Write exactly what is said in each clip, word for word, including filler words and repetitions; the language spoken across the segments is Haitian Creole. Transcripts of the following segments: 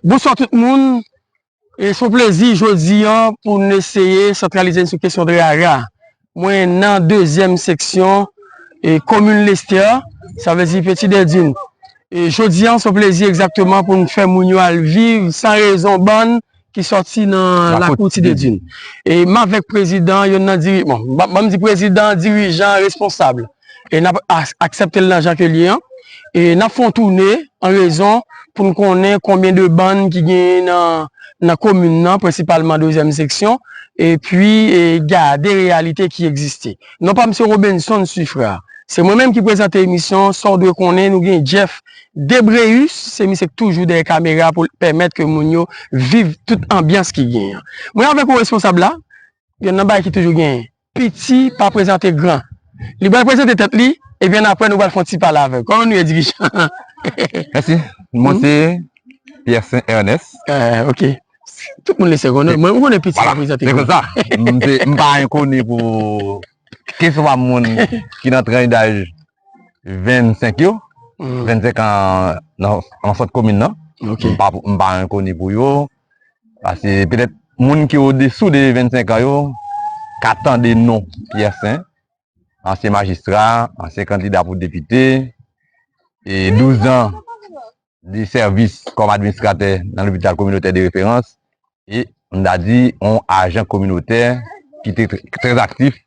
Bonswa tout moun. E se yon plezi jodi a pou n eseye santralize n sou kesyon de rara. Mwen nan dezyèm seksyon e komin Lestè, sa vle di Peti Dèdin. E jodi a, se yon plezi egzakteman pou n fè moun yo al viv san rezon bann ki sòti nan lakou Ti Dèdin. E m avèk prezidan, youn nan diri-, bon, ban m di prezidan, dirijan, responsab. E n ap as-, aksepte l nan jan ke l ye an. E n ap fè yon toune an rezon pou n konnen konbyen de bann ki genyen nan, nan komin nan, prensipalman dezyèm seksyon, epi, e, gade reyalite ki egziste. Non pa m se Robenson Suffrard. Se mwen menm ki prezante emisyon, sa w dwe konnen, nou gen Jeff Debreus, se misye k toujou dèyè kamera pou l pèmèt ke moun yo viv tout anbyans ki genyen. Mwen avèk yon responsab la, youn nan bagay ki toujou genyen. Piti pa prezante gran. Li pral prezante tèt li, epi annapre nou pral fè yon ti pale avè l. Kòman nou ye, dirijan? Mèsi. Mwen se Pierre Saint Ernest. Eh, ok. Tout moun Lestè konnen. Mwen, mwen konnen Piti pa prezante gran. Vwala. Se konsa. M se, m pa enkoni pou keseswa moun ki nan tranch daj vennsenk yo, vennsenk an nan, nan sant komin nan. Ok. M pa, m pa enkoni pou yo. Paske petèt moun ki odesou de vennsenk an yo ka tande non Pierre Saint, ansyen majistra, ansyen kandida pou depite, e douz an de sèvis kòm administratè nan lopital kominotè de referans, e m ta di yon ajan kominotè ki te trè, trè aktif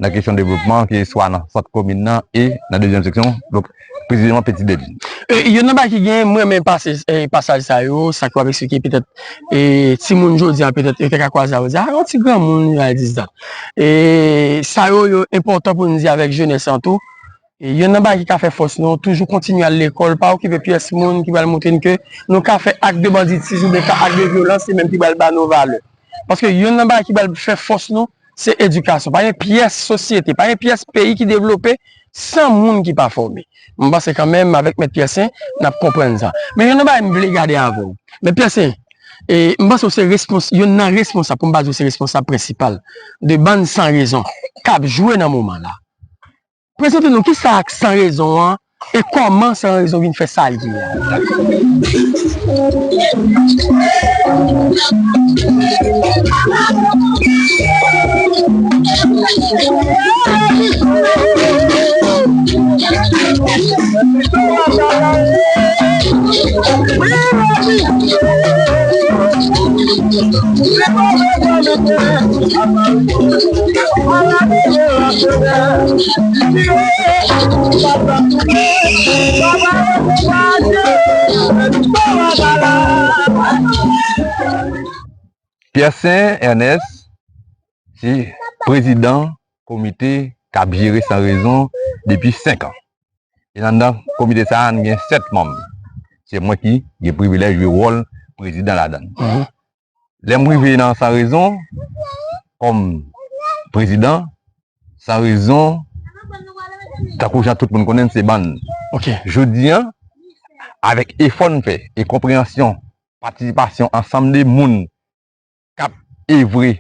nan kesyon devlopman, ke swa nan sant komin nan e nan dezyèm seksyon, donk presizeman Peti Dèdin. E, youn nan bagay ki gen, mwen renmen pase, e, pasaj sa yo, sa ke w ap eksplike petèt, e, timoun jodi a, petèt, yo te ka kwaze a, yo di, "Ah, yon ti granmoun, yo al di dat." E, sa yo, yo enpòtan pou n di avèk jenès lan tou. E, youn nan bagay ki ka fè fòs nou, toujou kontinye al lekòl, pa okipe pyès moun ki pral montre n ke nou ka fè ak de banditis oubyen ka ak de vyolans, se menm ki pral ba nou valè. Paske youn nan bagay ki pral fè fòs nou, se edikasyon. Pa gen pyès sosyete, pa gen pyès peyi ki devlope san moun ki pa fòme. M panse kanmenm, avèk Mèt Pierre Saint, n ap konprann sa. Men youn nan bagay m vle gade avè w. Mèt Pierre Saint, e, m panse w se respons-, youn nan responsab, pou m pa di w se responsab prensipal, de bann san rezon k ap jwe nan moman la. Prezante nou kisa ak san rezon an e kòman san rezon vin fè sa l ye a. Pierre Saint Ernest se prezidan komite k ap jere San Rezon depi senk an. E anndan komite sa a, n gen sèt manm. Se mwen ki gen privilèj jwe wòl prezidan ladan l. Lè m rive nan San Rezon, kòm prezidan, San Rezon, tankou jan tout moun konnen n, se bann. Ok. Jodi a, avèk efò n fè e konpreyansyon, patisipasyon ansanm de moun k ap evre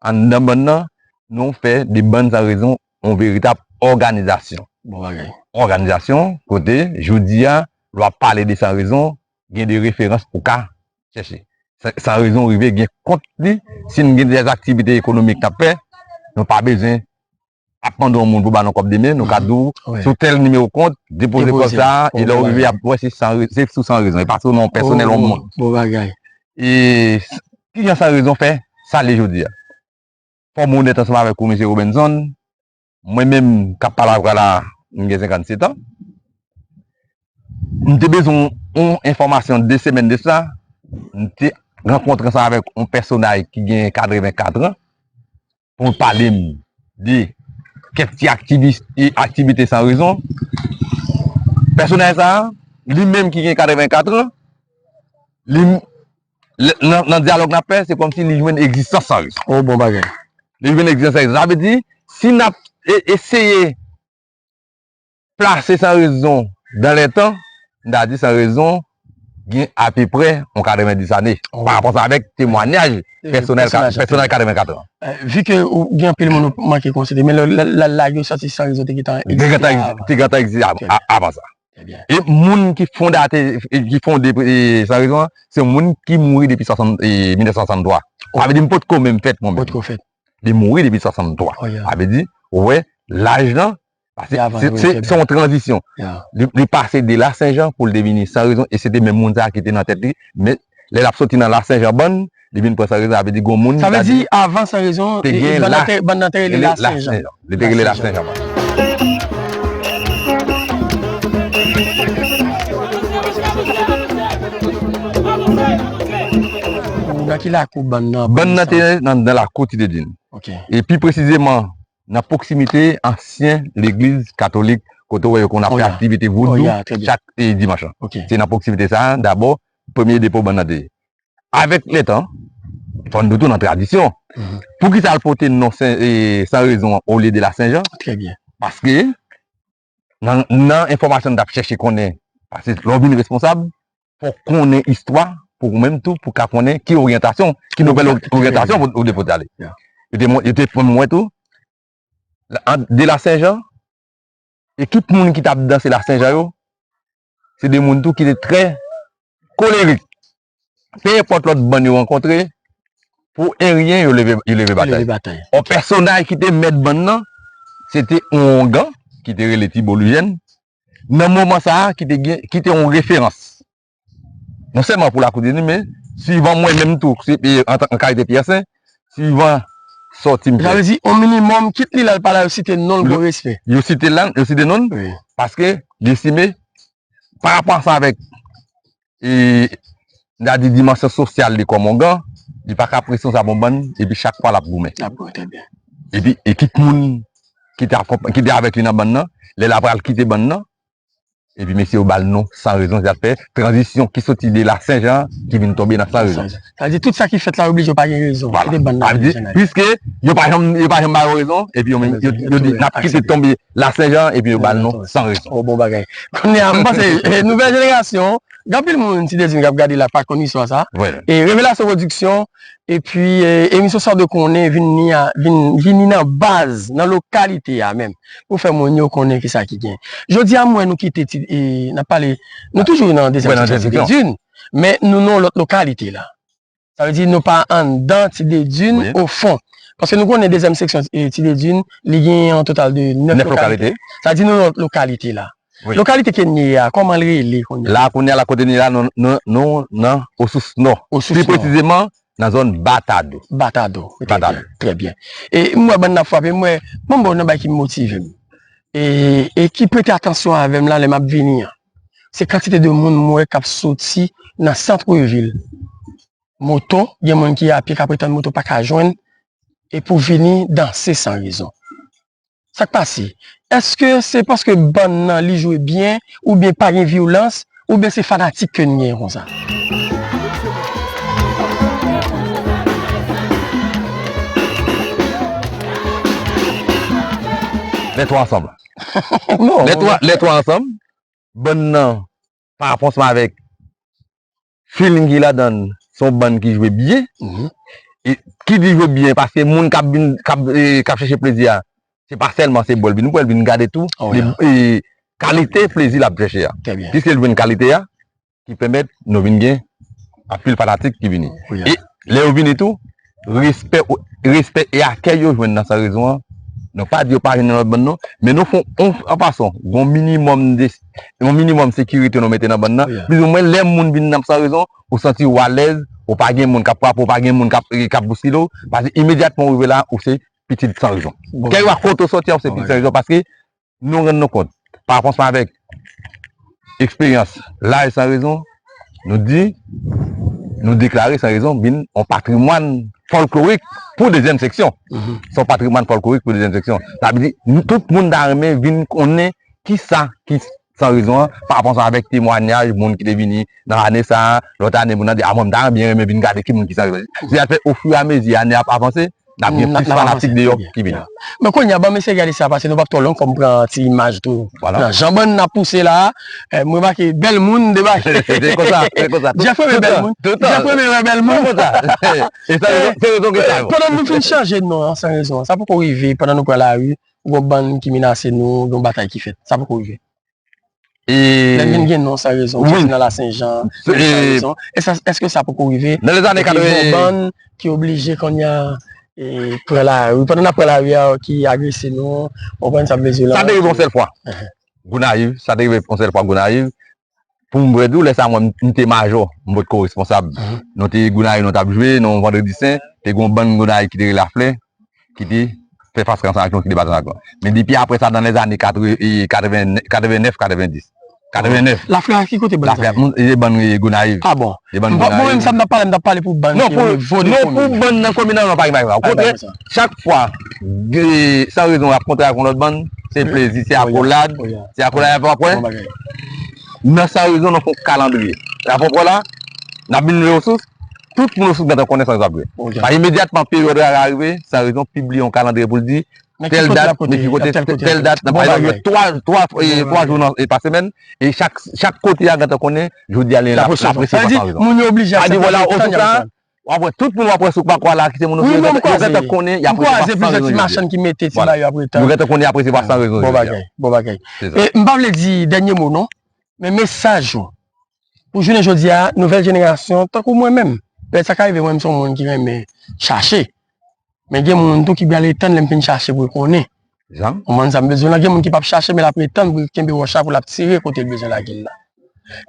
anndan bann nan, nou fè de bann San Rezon yon veritab òganizasyon. Bon bagay. Òganizasyon kote, jodi a, lè w ap pale de San Rezon, gen de referans ou ka chèche. San, San Rezon rive gen kont li, si n gen de aktivite ekonomik n ap fè, nou pa bezwen ap mande yon moun pou ba nou kòb demen, nou ka di w, sou tèl nimewo kont, depoze kòb sa a, e lè w rive, y ap wè se san re-, se sou San Rezon, e pa sou non pèsonèl yon moun. Bon bagay. E s-, kijan San Rezon fè sa l ye jodi a? Fò m onèt ansanm avèk ou, mesye Robenson. Mwen menm k ap pale avè w la, m gen senkannsèt an. M te bezwen yon enfòmasyon de semèn de sa. M te rankontre ansanm avèk yon pèsonaj ki gen katrevenkat an pou l pale m de kèk ti aktivis-, e aktivite San Rezon. Pèsonaj sa a, li menm ki gen katrevenkat an, li, lè, nan, nan dyalòg n ap fè, se kòmsi li jwenn egzistans San Rezon. Oh, bon bagay. Li jwenn egzistans San Rezon. Sa vle di, si n ap e-, eseye plase San Rezon dan lè tan, m ta di San Rezon gen apeprè yon katrevenndis ane. Oh. Pa rapò sa avèk temwanyaj pèsonèl ka-, pèsonèl katrevenkat an. Eh, vi ke ou gen anpil moun ou manke konsidere, men lè, lè, lè, lè yo sòti San Rezon te gentan egziste avan. Te gentan egziste av-, a-, avan sa. E moun ki fondatè, ki fonde e, San Rezon an, se yon moun ki mouri depi swasant, e, mil nèf san swasanntwa. Sa vle di m potko menm fèt mwen menm. Potko fèt. Li mouri depi swasanntrwa. Sa vle di, ou wè, laj lan, se yon tranzisyon. Li pase de La Sen Jan pou l te vini San Rezon, e se te menm moun sa a ki te nan tèt li. Men lè l ap soti nan La Sen Jan bann, li vin pran San Rezon, sa vle di gon moun. Sa vle di, avan San Rezon, bann nan te rele La Sen Jan. Li te rele La Sen Jan bann. Nan ki lakou bann nan? Bann nan te nan, nan lakou Ti Dedin. E pi presizeman, nan pwoksimite ansyen legliz katolik, kote w wè yo konn ap fè aktivite vodou chak, e, dimanch lan. Se nan pwoksimite sa a, dabò, premye depo bann nan te ye. Avèk letan, fò n di tou nan tradisyon. Poukisa l pote non Sen, e, San Rezon an olye de La Sen Jan? Paske, nan, nan enfòmasyon n t ap chèche konnen, paske lè w vin responsab, fò w konnen istwa pou ou menm tou, pou w ka konnen ki oryantasyon, ki nouvèl oryantasyon ou, ou depoze ale. Yo te, yo te fè m wè tou, de La Sen Jan, ekip moun ki t ap danse La Sen Jan yo, se de moun tou ki te trè kolerik. Pe enpòt lòt bann yo rankontre, pou eryen yo leve, yo leve batay. On pèsonaj ki te mèt bann nan, se te on ongan ki te rele Tibo Lijèn. Nan moman sa a, ki te gen, ki te on referans. Non sèlman pou lakou Ti Dedin, men swivan mwen menm tou, se, e, an kalite pyèsen, swivan sòti m fè. Sa vle di, on minimòm, kit li la, l pa la, yo site non l, gon respè. Yo site la, yo site non l, paske yo estime, pa rapò ansanm avèk, e, n a di dimansyon sosyal li kòm ongan, li pa ka ap responsab on bann, epi chak fwa l ap goumen. Epi ekip moun ki te akonpay-, ki te avèk li nan bann nan, lè l a pral kite bann nan, epi mesye yo ba l non San Rezon, se sa k fè tranzisyon ki soti de La Sen Jan ki vin tonbe nan San Rezon. Sa vle di tout sa ki fèt la, oblije yo pa gen rezon. Vwala. Se te bann nan ki te fè sa. Piske yo pa janm, yo pa janm ba yo rezon, epi yo menm, yo, yo di, n ap kite tonbe La Sen Jan, epi yo ba l non San Rezon. Oh, bon bagay. Kounye a, m panse, e, nouvèl jenerasyon, gen anpil moun, Ti Dedin, k ap gade la, pa konn istwa sa. E Revelasyon Pwodiksyon, epi, e, emisyon Sa w dwe konnen vin ni a, vin, vini nan baz, nan lokalite a menm, pou fè moun yo konnen kisa ki gen. Jodi a, m wè nou kite Ti, e, n ap pale, nou toujou nan dezyèm seksyon Ti Dedin, men nou nan yon lòt lokalite la. Sa vle di nou pa anndan Ti Dedin ofon. Paske nou konnen dezyèm seksyon, e, Ti Dedin, li gen yon total de nèf lokalite. Sa vle di nou nan lòt lokalite la. Lokalite ke n ye a, kòman l rele kounye a? La, kounye a, la kote n ye la, nou, nou, nou nan Osous Nò. Osous Nò. Pi presizeman, nan zòn Batado. Batado. Trè byen. Trè byen. E m wè bann nan ap frape, m wè, ban m ba w nan bagay ki motive m. E, e ki prete atansyon avè m la lè m ap vini an. Se kantite de moun m wè k ap soti nan sant vil. Moto, gen moun ki apye k ap retann moto pa ka jwenn, e pou vini danse San Rezon. Sa k pase? Èske se paske bann nan li jwe byen, oubyen pa gen vyolans, oubyen se fanatik ke n gen konsa? Lè twa ansanm. Non. Lè twa, lè twa ansanm, bann nan, pa rapò ansanm avèk feeling ki ladan l, se yon bann ki jwe byen. E ki di jwe byen, paske moun k ap vin, k ap, e, k ap chèche plezi a, se pa sèlman se bò l vin pran, l vin gade tou, e, kalite plezi l ap chèche a. Piske l jwenn kalite a, ki pèmèt nou vin gen anpil fanatik ki vini. E lè yo vini tou, respè, respè e akèy yo jwenn nan San Rezon an, nou pa di yo pa jwenn nan lòt bann non, men nou fè yon, an pasan, yon minimòm de, yon minimòm sekirite nou mete nan bann nan. Plizoumwen, lè moun vin nan San Rezon, ou santi w alèz, ou pa gen moun k ap frape w, ou pa gen moun k ap, k ap bouskile w, paske imedyatman ou rive la, ou se pitit San Rezon. Kèlkeswa kote w sòti a, ou se pitit San Rezon, paske nou rann nou kont, pa rapò ansanm avèk eksperyans laj San Rezon, nou di, nou deklare San Rezon vin yon patrimwàn fòlklorik pou dezyèm seksyon. Se yon patrimwàn fòlklorik pou dezyèm seksyon. Sa vle di, nou, tout moun ta renmen vin konnen kisa ki San Rezon an, pa rapò ansanm avèk temwayaj moun ki te vini nan ane sa a, lòt ane, moun nan di, a, mwen, m ta byen renmen vin gade ki moun ki San Rezon. Se sa k fè, ofiramezi ane ap avanse, n ap gen plis fanatik deyò ki vini. Men kounye a, ban m eseye gade sa, paske nou p ap twò long, fò m pran ti imaj tou. Nan jan bann n ap pouse la a, eh, m remake bèl moun debake. Se konsa, se konsa. Jeff renmen bèl moun. Jeff renmen wè bèl moun. Se konsa. E sa, se rezon ke sa yo. Pandan nou fin chanje non an San Rezon, sa poko rive, pandan nou pran lari, gon bann ki menase nou, gon batay ki fèt. Sa poko rive. Lè n vin gen non San Rezon, m soti nan Lasenjan, men San Rezon. Èske sa poko rive? Nan lèzane katreven, gen yon bann ki oblije kounye a pran lari. Pandan n ap pran lari a, ki agrese nou, w konprann sa m vle di w la? Sa te rive yon sèl fwa. Gonayiv, sa te rive yon sèl fwa Gonayiv. Pou m vre di w, lè sa a mwen, m te majò, m potko responsab. Nou te Gonayiv, nou t ap jwe, nan yon Vandredi Sen, te gen yon bann Gonayiv ki te rele Laflè, ki te fè fas ansanm ak nou, ki te bat ansanm ak nou. Men depi apre sa, nan lèzane katreven, katreven, katrevennèf, katrevendis. Katrevennèf. Laflè a ki kote bann sa ye? Laflè, e bann Gonayiv. Ah bon? E bann Gonayiv. Mwen menm sa m t ap pale, m t ap pale pou bann ki o nivo de komin. Non, pou bann nan komin nan, non, pa gen bagay. Okontrè, chak fwa San Rezon ap kontre ak yon lòt bann, se plezi, se akolad, se akolad, y ap ap wè. Nan San Rezon, nou fè yon kalandriye. Y ap ap wè la, n ap vin jwe Osous, tout moun Osous gentan konnen San Rezon ap jwe. Paske imedyatman peryòd rara a rive, San Rezon pibliye yon kalandriye pou l di, tèl dat, men ki kote, tèl dat, nan pa egzanp, twa, twa, twa jou nan, pa semèn, e chak, chak kote a gentan konnen, jodi a, l ap apresye pa San Rezon. Sa vle di, moun yo oblije aksepte. Sa vle di, vwala, Osous la, w ap wè tout moun w ap wè sou pakwa la, ki se moun Osous, yo gentan konnen, y ap apresye pa San Rezon jodi a. Wi, mwen, m kwaze, m kwaze plizyè ti machann ki mete ti bagay yo ap retan. Yo gentan konnen, y ap apresye pa San Rezon jodi a. Bon bagay, bon bagay. Se sa. E m pa vle di dènye mo, non, men mesaj ou, pou jounen jodi a, nouvèl jenerasyon, tankou mwen menm, petèt sa ka rive, mwen, m se yon moun ki renmen chache. Men gen moun tou ki pral retann lè m fin chache pou l konnen. Ou konprann sa m vle di w lan? Gen moun ki p ap chache, men l ap retann pou l kenbe wòch la, pou l ap tire kote l bezwen lage l la.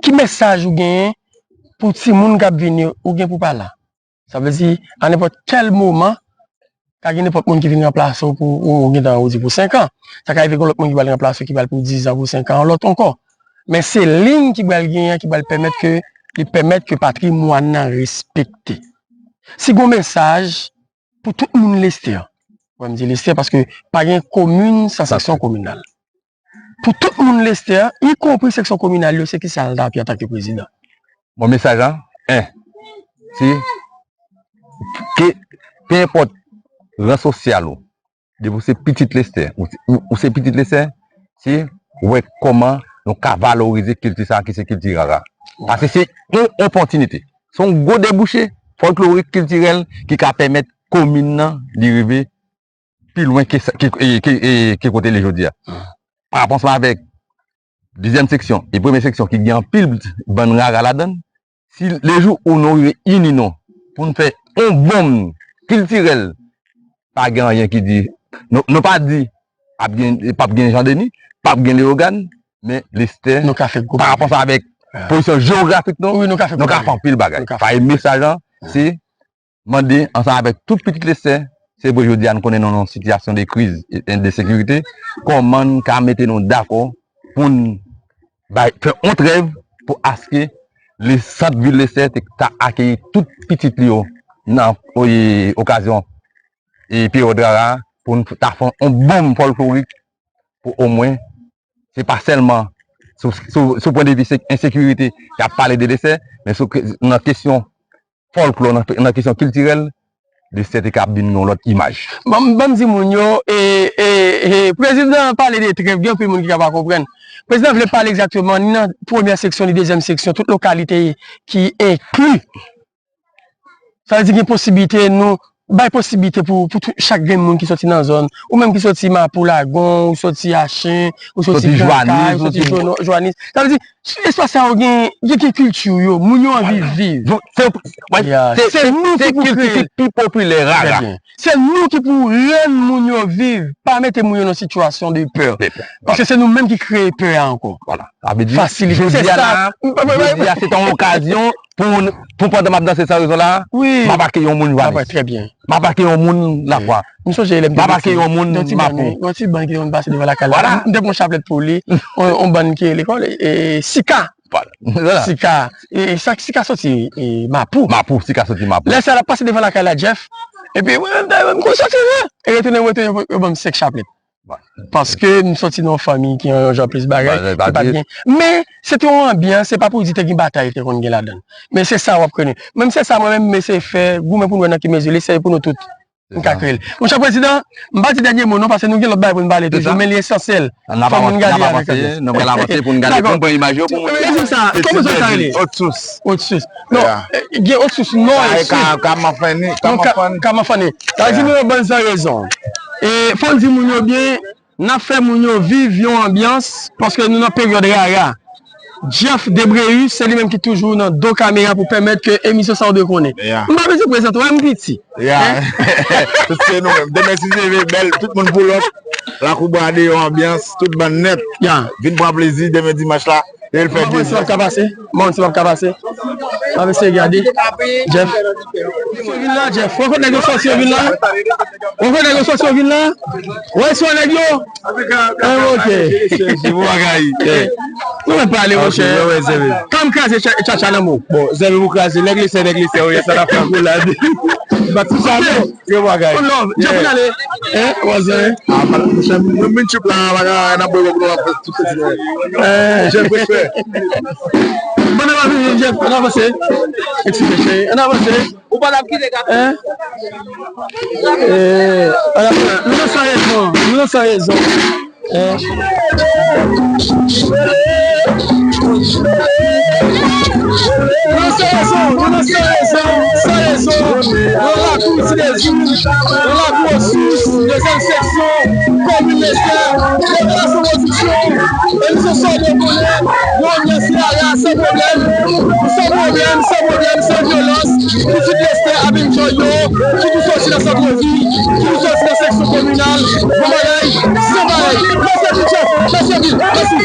Ki mesaj ou genyen pou timoun k ap vini, ou gen pou pa la? Sa vle di, a nenpòt kèl moman, ka gen nenpòt moun ki vin ranplase w pou, ou, ou gentan ou di pou senk an. Sa ka rive gen lòt moun ki pral ranplase w, ki pral pou diz an, pou senk an, yon lòt ankò. Men se liy ki pral genyen an ki pral pèmèt ke, li pèmèt ke patrimwàn nan respekte. Si gon mesaj, pou tout moun Lestè. Wè, m di Lestè paske pa gen komin san seksyon kominal. Pou tout moun Lestè, ikonpri seksyon kominal yo, se kisa l ta ap ye antanke prezidan? Bon, mesaj la, en, se ke, pe enpòt ran sosyal ou, depi w se pitit Lestè, ou, ou, ou se pitit Lestè, se wè kòman nou ka valorize kilti sa a ki se kilti rara. Paske se yon opòtinite. Se yon gwo debouche folklorik, kiltirèl ki ka pèmèt komin nan li rive pi lwen ke sa, ke, e, ke, e, ke kote li jodi a. Parapò ansanm avèk dezyèm seksyon e premye seksyon ki gen anpil bann rara ladan l, si lejou ou nou rive ini nou pou n fè yon bonm kiltirèl, pa gen anyen ki di, nou, nou pa di ap gen, p ap gen Jan Deni, p ap gen Leyogàn, men Lestè, parapò sa avèk pozisyon jewografik nou, nou ka fè anpil bagay. Paske mesaj lan, se mande ansanm avèk tout pitit Lestè, se vre jodi a nou konnen nou nan yon sitiyasyon de kriz e de sekirite, kòman n ka mete nou dakò pou n bay, fè yon trèv pou aske le sant vil Lestè te ka akeyi tout pitit li yo nan, e, okazyon e peryòd rara a, pou n ta fè yon bonm folklorik pou omwen, se pa sèlman sou, sou, sou pwen de vi se, ensekirite, y ap pale de Lestè, men sou ke, nan kesyon folklò, nan, nan kesyon kiltirèl, Lestè te ka vin yon lòt imaj. Ban m, ban m di moun yo, e, e, e, prezidan pale de trèv, gen anpil moun ki ka pa konprann. Prezidan vle pale egzakteman ni nan premyè seksyon, ni dezyèm seksyon, tout lokalite ki enkli. Sa vle di gen posiblite nou bay posiblite pou, pou tout, chak grenn moun ki soti nan zòn, ou menm ki soti Mapou Lagon, ou soti Achen, ou soti Gran Kay, ou soti Jono-, Joanis. Sa vle di, espas sa yo gen, gen, gen kilti yo, moun yo anvi viv. Se, se nou ki pou kreye. Pi popilè, rara. Se nou ki pou rann moun yo viv, pa mete moun yo nan sitiyasyon de pè. Paske se nou menm ki kreye pè a ankò. Sa vle di, fasilite. Jodi a la, jodi a, se te yon okazyon pou, pou pandan m ap danse San Rezon la, m ap akeyi yon moun Joanis. Trè byen. M ap akeyi yon moun Lafwa. M sonje lè m te piti. M ap akeyi yon moun Mapou. Yon ti bann ki te konn pase devan lakay la. M te pran yon chaplèt pou li. Yon, yon bann ki lekòl, e, e, Sika. Sika. E, e, sa, Sika soti, e, Mapou. Mapou, Sika soti Mapou. Lè sa l ap pase devan lakay la, Jeff. Epi, mwen, mwen, mwen, mwen soti, e retounen, mwen retounen, yo ban m senk chaplèt. Paske m soti nan yon fanmi ki yon jan plis bagay, ki pa t gen. Men, se te yon anbyans, se pa pou di te gen batay, te konn gen ladan l. Men se sa w ap konnen. Menm se sa, mwen menm, m eseye fè, goumen pou n wè nan ki mezi, l eseye pou nou tout. M ka kreye l. Monchè prezidan, m pa di dènye mo non, paske nou gen lòt bagay pou n pale toujou, men li esansyèl. Fò moun gade avèk atann. N ap avanse, n ap avanse pou n gade, pou n pran imaj yo, pou moun. Dakò. Kòman zòn sa rele? Otsous. Otsous. Non, e, gen Otsous nò e sid. Kamanfani. Non, Kamanfani. Sa vle di nou nan bann San Rezon. E fò n di moun yo byen, n ap fè moun yo viv yon anbyans, paske nou nan peryòd rara. Jeff Debreus, se li menm ki toujou nan do kamera pou pèmèt ke emisyon sa yo dwe konnen. M pa bezwen prezante w, m piti. Tout se nou menm. Demen si Dye vle, bèl, tout moun pull up. Lakou bwade, yon anbyans, tout bann nèt. Vin pran plezi demen dimanch la. E l fè de. Mwen se p ap ka pase. Mwen se p ap ka pase. Mwen se gade. Jeff. Vin la, Jeff. Ou konnen nèg yo sòti yo vin la? Ou konnen nèg yo sòti yo vin la? Wè, sou nèg yo. Ok. Bon bagay. Nou mèt pale, monchè. Kan m kraze tchatcha nan mou. Bon, zèl ou kraze. Nèg li se, nèg li se. Wi, sa ta fè gwo lad. Bat sou sa, non. Yo bagay. One love. Jeff, pou n ale. Hein, what's up? Ah, mwen, mwen, mwen, choup la, bagay, nan bwe, bwe, bwe, tout se. Eh, Jeff, respè. Bon, ann avanse, Jeff, ann avanse. Eskize, cheri, ann avanse. Ou pa t ap kite ka. Hein? Eh, ann avanse. Nou nan san rezon, nou nan san rezon. Eh. Nou nan san rezon, nou nan san rezon, san rezon. Nan lakou Ti Dezi, nan lakou Osous, dezyèm seksyon, komin Lestè, Revelasyon Pwodiksyon, emisyon sa w dwe konnen, yon anbyans rara, san pwoblèm, san pwoblèm, san pwoblèm, san vyolans, pitit Lestè ap enjoy yo, ki tou sòti nan sant vil, ki tou sòti nan seksyon kominal, bon bagay, san bagay. Mèsi anpil, Jeff, mèsi anpil, mèsi.